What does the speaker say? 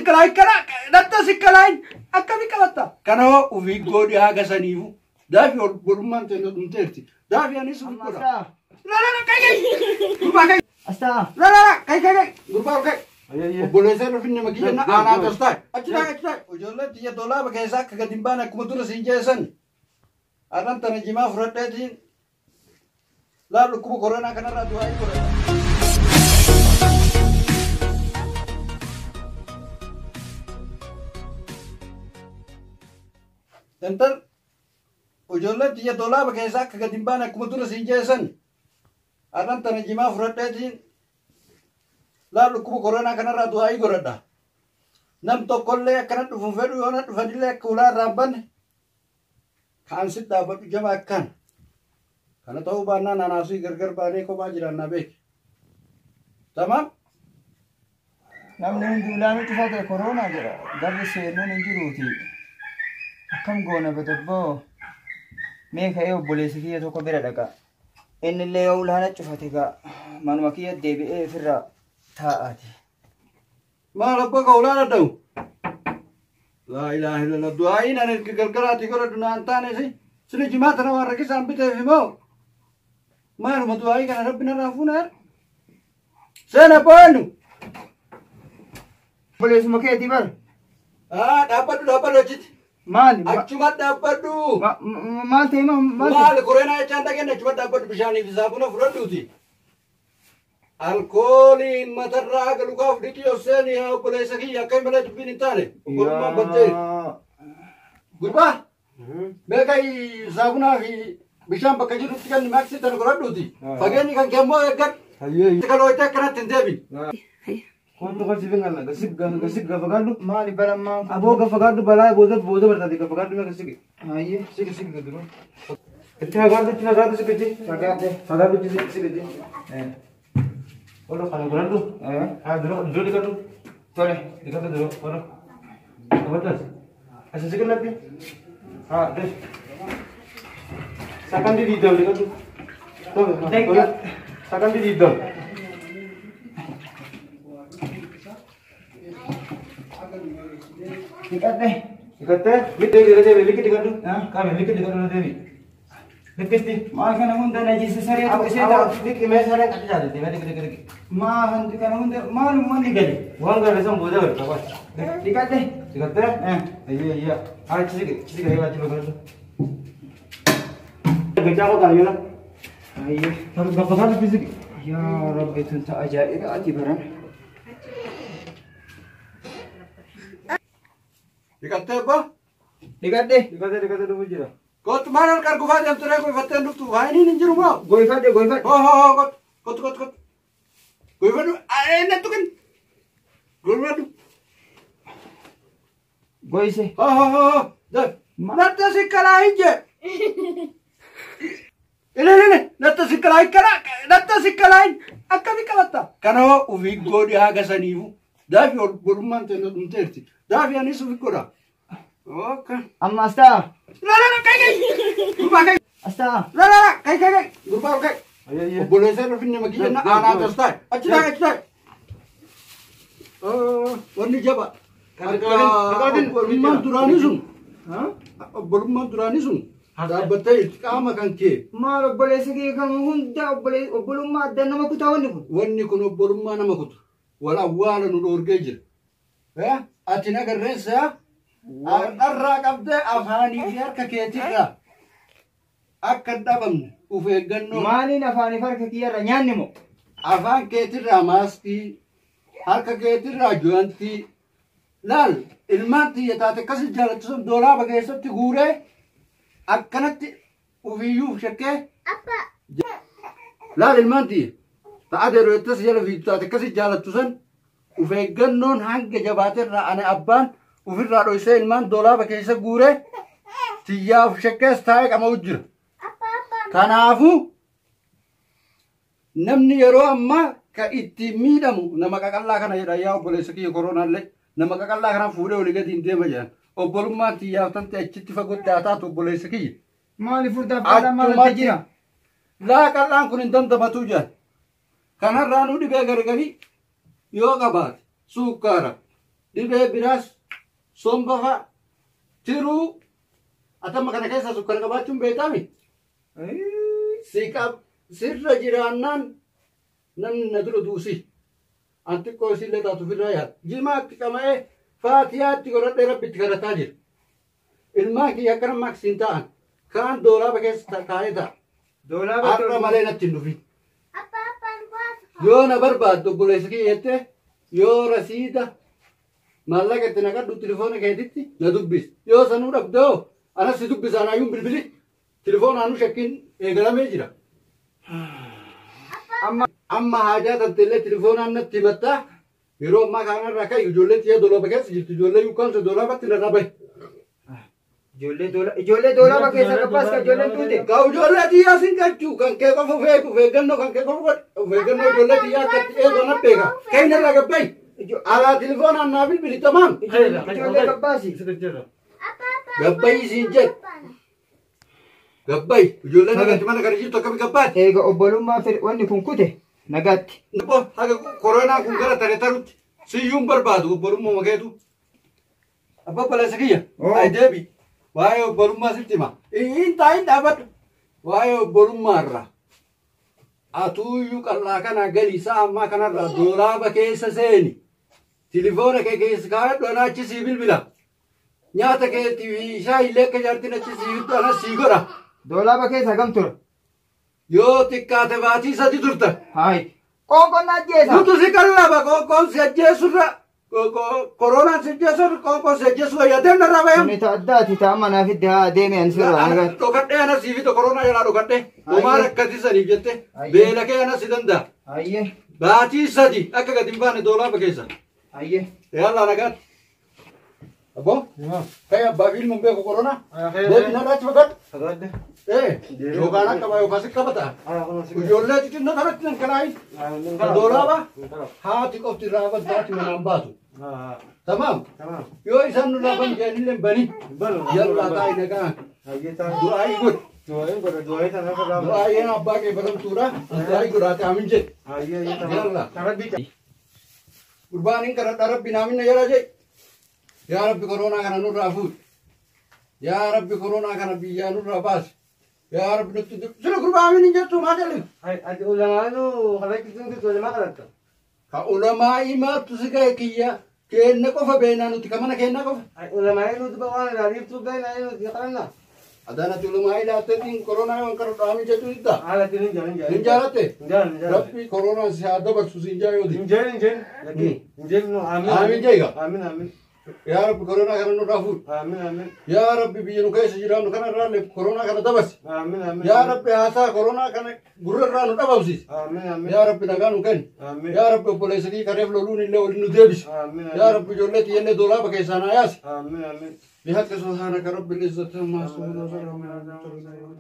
sikkalaayin kana natta sikkalaayin akkami qabatta? Kana hoo ofii godhi haga saniifu. Daafi obbolummaan ta'e dhumteerti. Daafi anis ofii godha. La la la kai kai. Gurbaa kai. Astaa. La la la kai kai kai. Gurbaa ol kai. Obboleessa irra finne makii jenna aanaa tas taa'e. Achi taa'e achi taa'e. Ijoolleen xiyya dolaaba keessaa akka gadi hin baane akkuma dura siin jeessan. Har'aan tana jimaa fudhadheetiin laal dhukkuba koronaa kanarraa du'aa hin godhadha. Intal ijoolleen xiyya dolaaba keessaa akka gadi hin baane akkuma dura siin jeessan. Har'aan tana jimaa fudhadheetiin laal dhukkuba koronaa kanarraa du'aa hin godhadha. Nam tokkollee akkana dhufuun fedhu yoo na dhufanillee akka ulaa irraa hin banne kaan si dhaabbadhu jaba akkaan. Kana ta'uu baannaan anaasii gargar baanee kophaa jiraannaa beeki. Tamaam? Namni hundi ulaanuu cufate koronaa jedha. Garri seenuun hin jiruuti. Akkam goona badabboo. Mee ka'ee obboleessi kiyya tokko bira dhaqa. Inni illee yoo ulaana cufate gaa manuma kiyya deebi'ee ofirraa taa'aati. Maal abbaa ka ulaa dhadha'u? Laa ilaaha illallah du'aa'iin ani erga galgalaatii godhadhu naan taane si sini jimaa tana waan rakkisaan biteef immoo maaluma du'aa'ii kana rabbi narraa fuuna yaa seena boonu. Obboleessuma keetii bar. Dhaabbadhu dhaabbadhu achitti. Maali? Achuma dhaabbadhu. Maal ta'e maal ta'e? Maali koreenaa jechaan dhageenye achuma dhaabbadhu bishaanii fi saafuna fudhadhuuti. Alkooliin matarraa haga lukaaf dhiqii of seeni yaa obboleessa kiyya akka malee dubbiin hin taane. Obbolummaan battee. Gurbaa. Beekai saabunaa fi bishaan bakka jirutti kan maaksii tana godhadhuuti. Fageenyi kan kee immoo eeggadhu. Kan hojjetee akkanatti hin deebiin. Kontu kan sifin galna gasik gasik gafagaadhu. Maali balammaan kun? Aboo gafagaadhu balaa booda booda bartaate gafagaadhu mee gasik. Hayyee. Sik sik gaduru. Itti fagaadhu itti fagaadhu sik itti. Fagaadhe. Fagaadhu itti sik sik itti. Olo kana godhadhu. Haa dura dura dhiqadhu. Tole. Dhiqadhu dura olo. Qabaddas. Asi sik natti. Haa des. Sakandii 20 dhiqadhu. Tole. Dhiqa. Sakandii 20. Dhiqadhe. Dhiqattee liqii deebi deebi liqii dhiqadhu. Qaami liqii dhiqadhu deebi. Liqitti. Maal kana hunda najisa saree tokko ishee ta'a. Liqii mee saree qaxi jaalatte mee liqii liqii liqii. Maa hundi kana hunda maalummaan ni gadi. Waan gaarii san booda barta qoy. Dhiqadhe. Dhiqattee? Ayyee ayyee. Haa achi siqi achi siqi achi bagalchu. Gachaa koo kana yoona. Hayyee. Gaffataatu siqi. Yaa Rabbi tun ta'a ajaa'ibaati baran. Dhiqattee abbaa? Dhiqadhe. Dhiqattee dhiqattee dhufu jira. Kottu maal harkaan gufaa deemtu ree goifattee hin dhuftu waayiniin hin jiru moo? Goifadhe goifadhe. Hoo hoo hoo kottu kottu kottu kottu. Goifadhu inni tuqin. Goifadhu. Goise. Hoo hoo hoo hoo. Natta sikkalaa hin jee. Ile ile natta sikkalaa hin kana natta sikkalaa hin akkami qabatta? Kana hoo ofii godhi haga saniifu. Daafi obbolummaan ta'e dhumteerti. Daafi anis ofii godha. Okay. Amma as ta'a. La la la kai kai. Gurbaa kai. As ta'a. La la la kai kai kai. Gurbaa ol kai. Obboleessa irra finne makii jenna aanaa tas taa'e. Achi taa'e achi taa'e. Wanni jaba. Obbolummaan duraanii sun. Obbolummaan duraanii sun dhaabbattee jirti qaama kan kee. Maal obboleessa kee kan hunda obbolummaa adda nama kutaa wanni kun. Wanni kun obbolummaa nama kutu. Wal awwaala nu dhoorgee jira. Ati nagarreessa har'arraa qabdee afaanii fi harka keetirraa akka hin dhabamne of eeggannoo. Maaliin afaaniif harka kiyyarra nyaanni moo? Afaan keetirraa maaskii, harka keetirraa joantii. Laal ilmaan xiyya taate akkasi jaallattu sun doolaaba keessatti guuree akkanatti ofiiyyuu shakkee. Laal ilmaan xiyya ta'a yeroo ittas jala fiigdu taate akkasi jaallattu san of eeggannoon hanga jabaaterraa ani abbaan ofirraa dhoysee ilmaan doolaaba keessa guuree xiyyaaf shakkees taa'ee qama'u jira. Kanaafuu namni yeroo ammaa ka itti miidhamu nama qaqallaa kana jedha yaa obboleessa kiyya koronaallee nama qaqallaa kana fuudhee olii gadi hin deema jedhan. Obbolummaan xiyyaaf tante achitti fagootti haa taatu obboleessa kiyya. Maali furdaaf qal'aan maal adda jira? Laa qal'aan kun hin dandamatu jedhan. Kanarraa nu dhibee gargarii yoo qabaate sukkaara Dhibee biraas somba fa'a tiruu atamma kana keessa sukkara qabaachuun beekami. Si qab sirra jiraannaan namni na dura duusi. An xiqqoo isillee taatu ofirraa yaada. Jimaatti qama'ee faatiyaatti godhadhee rabbi itti kadhataa jira. Ilmaan kiyya akkana maksiin ta'an kaan doolaaba keessa taa'ee ta'a. Doolaaba Har'a malee natti hin dhufin. Yoo na barbaaddu obboleessa kiyya jettee yoo rasiida maallaqa itti naqadhu tilifoona keetitti na dubbisi. Yoo sanuu dhabdoo anas si dubbisa anaayyuun bilbili. Tilifoona shakkiin eegalamee jira. Amma haajaa tanteellee tilifoonaan natti himattaa yeroo ammaa kanarraa ka'i ijoolleen xiyya dolaaba keessa jirti ijoollee yukkaamsa dolaabatti narraa bahi. Ijoollee doolaaba keessa qabbaas ka ijoolleen tuute. Ka ijoollee xiyyaa sin galchuu kan kee qofa of eegu of eeggannoo kan kee qofa godhe of eeggannoo ijoollee xiyyaa akka itti eegu na beeka. Ka'i narraa gabbayi. Alaa tilifoonaan naa bilbili tamaam. Ijoollee qabbaasi. Gabbayi siin jedhe. Gabbayi ijoolleen nagatti mana kana jirtu akkami gabbaati. Eega obbolummaa fedhe wanni kun kute nagaatti. Nabbo haga koronaa kun gara tare tarutti siyyuun barbaadu obbolummaa makeetu. Abbaa obboleessa kiyya. Ay deebi. Waa'ee obbolummaa sitti hima. Hin taa'in dhaabadhu. Waa'ee obbolummaarra. Atuuyyuu qal'aa kana galii sa'a ammaa kanarraa doolaaba keessa seeni. Tilifoona kee keessa kaa'adhu anaa achi sii bilbila. Nyaata keetii fi shaayillee akka jaartiin achi sii bittu anas sii godha. Doolaaba keessa kam tura? Yoo xiqqaate baatii sadi turta. Haayi. Qoonqoon na ajjeesa. Nutu si qallaba qoonqoon si ajjeesurra koronaan si ajjeesurra qoonqoon si ajjeesu wayya deemna irraa bayam. Kuni ta'a addaati ta'a manaa fidde haa deeme ani sirraa nagaatti. Dhokadhee anas sii fida koronaa jalaa dhokadhee homaa rakkattisaniif jette beela kee anas si danda'a. Hayyee. Baatii sadi akka gadi hin baane doolaaba keessa. Hayyee. Yallaa nagaatti. Abbo kai abbaa fi ilma hin beeku koronaa. Deebi narraa achi fagaadhu. Yookaan akka baa yookaan si qabata. Ijoollee xixinnoo kanatti nan kalaayin. Doolaaba haati qofti irraa bantu haati manaan baatu. Tamaam. Yoo isaan nurraa ban jedhanillee bani. Yallaa taa'i nagaa. Du'aa'ii godhi. Du'aa'iin abbaa kee baramtuudha. Du'aa'ii godhaate aamin jedhi. Yallaa. Gurbaan hin kadhadha rabbi naaminna jala jedhi. Yaa Rabbi koronaa kana nurraa fuudhi. Yaa Rabbi koronaa kana biyyaa nurraa baasi. Yaa Rabbi nutti sila gurbaa aamin hin jettu maa jalli. Ka ulamaa himaattu si ga'e kiyya keenna qofa beenaa nuti ka mana keenna qofa. Adaanati ulamaa ilaalteetiin koronaa yoon kadhadhu aamin jechuu didda. Hin jaalatte? Rabbi koronaan si haa dabarsu siin jaayooti. Aamin jeega. Yaa Rabbi koronaa kana nurraa fuudhi. Yaa Rabbi biyya nu keessa jiraannu kana irraa koronaa kana dabarsi. Yaa Rabbi haasaa koronaa kana gurra irraa nu dhabamsiisi. Yaa Rabbi nagaa nu kenni. Yaa Rabbi obboleessa kiyya kareef loluun illee waliin nu deebisi. Yaa Rabbi ijoollee tiyyallee doolaaba keessaa naa yaasi. بحق سبحانك رب العزة عما يصفون وسلام على المرسلين.